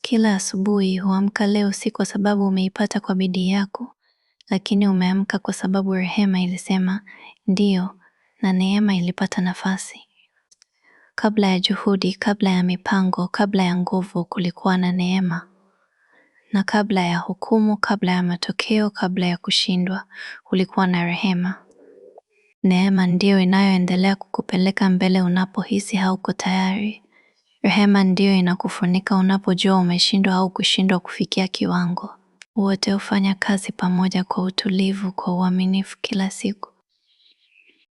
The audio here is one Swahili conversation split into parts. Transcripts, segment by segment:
Kila asubuhi huamka leo si kwa sababu umeipata kwa bidii yako, lakini umeamka kwa sababu rehema ilisema ndiyo na neema ilipata nafasi. Kabla ya juhudi, kabla ya mipango, kabla ya nguvu, kulikuwa na neema. Na kabla ya hukumu, kabla ya matokeo, kabla ya kushindwa, kulikuwa na rehema. Neema ndiyo inayoendelea kukupeleka mbele unapohisi hauko tayari. Rehema ndiyo inakufunika unapojua umeshindwa au kushindwa kufikia kiwango. Wote hufanya kazi pamoja kwa utulivu, kwa uaminifu kila siku.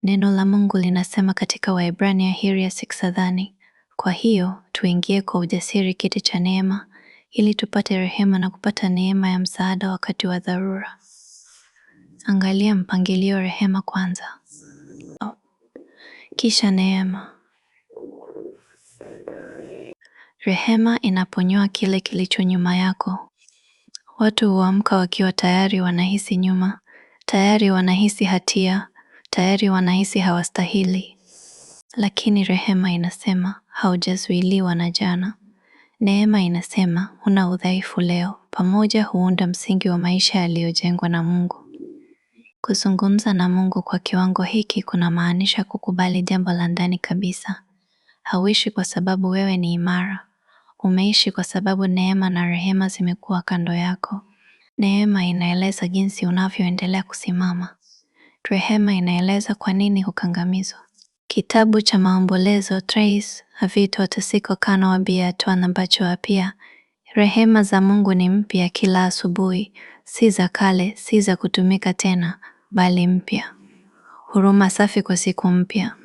Neno la Mungu linasema katika Waebrania hiri ya 6:30, kwa hiyo tuingie kwa ujasiri kiti cha neema ili tupate rehema na kupata neema ya msaada wakati wa dharura. Angalia mpangilio: rehema kwanza, kisha neema. Rehema inaponyoa kile kilicho nyuma yako. Watu huamka wakiwa tayari wanahisi nyuma, tayari wanahisi hatia, tayari wanahisi hawastahili. Lakini rehema inasema haujazuiliwa na jana. Neema inasema huna udhaifu leo. Pamoja huunda msingi wa maisha yaliyojengwa na Mungu. Kuzungumza na Mungu kwa kiwango hiki kunamaanisha kukubali jambo la ndani kabisa. Hauishi kwa sababu wewe ni imara. Umeishi kwa sababu neema na rehema zimekuwa kando yako. Neema inaeleza jinsi unavyoendelea kusimama. Rehema inaeleza kwa nini hukangamizwa. Kitabu cha Maombolezo Trace havito tasiko kano wabia twana pia. Rehema za Mungu ni mpya kila asubuhi, si za kale, si za kutumika tena, bali mpya. Huruma safi kwa siku mpya.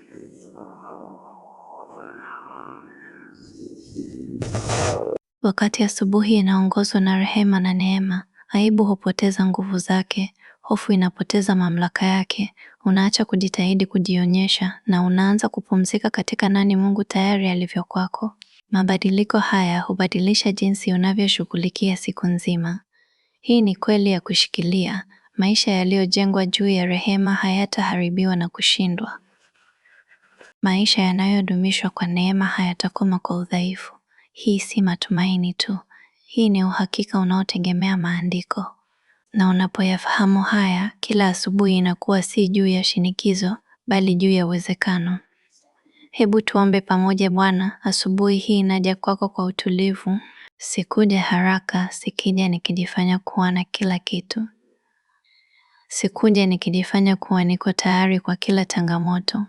Wakati asubuhi inaongozwa na rehema na neema, aibu hupoteza nguvu zake, hofu inapoteza mamlaka yake, unaacha kujitahidi kujionyesha na unaanza kupumzika katika nani Mungu tayari alivyo kwako. Mabadiliko haya hubadilisha jinsi unavyoshughulikia siku nzima. Hii ni kweli ya kushikilia. Maisha yaliyojengwa juu ya rehema hayataharibiwa na kushindwa. Maisha yanayodumishwa kwa neema hayatakoma kwa udhaifu. Hii si matumaini tu, hii ni uhakika unaotegemea maandiko. Na unapoyafahamu haya, kila asubuhi inakuwa si juu ya shinikizo, bali juu ya uwezekano. Hebu tuombe pamoja. Bwana, asubuhi hii naja kwako kwa utulivu. Sikuja haraka, sikija nikijifanya kuwa na kila kitu. Sikuja nikijifanya kuwa niko tayari kwa kila changamoto.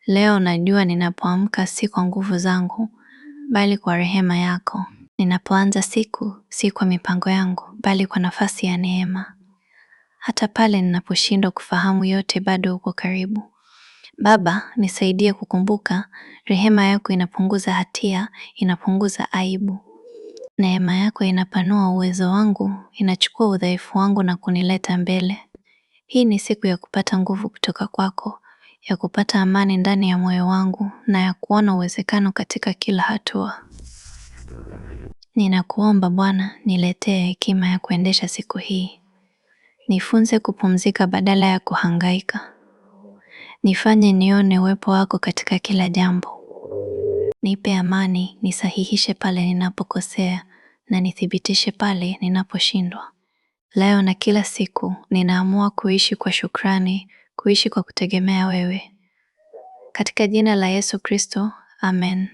Leo najua ninapoamka si kwa nguvu zangu, bali kwa rehema yako. Ninapoanza siku, si kwa mipango yangu, bali kwa nafasi ya neema. Hata pale ninaposhindwa kufahamu yote, bado uko karibu. Baba, nisaidie kukumbuka, rehema yako inapunguza hatia, inapunguza aibu. Neema yako inapanua uwezo wangu, inachukua udhaifu wangu na kunileta mbele. Hii ni siku ya kupata nguvu kutoka kwako, ya kupata amani ndani ya moyo wangu na ya kuona uwezekano katika kila hatua. Ninakuomba Bwana, niletee hekima ya kuendesha siku hii. Nifunze kupumzika badala ya kuhangaika. Nifanye nione uwepo wako katika kila jambo. Nipe amani, nisahihishe pale ninapokosea na nithibitishe pale ninaposhindwa. Leo na kila siku ninaamua kuishi kwa shukrani, kuishi kwa kutegemea wewe. Katika jina la Yesu Kristo, amen.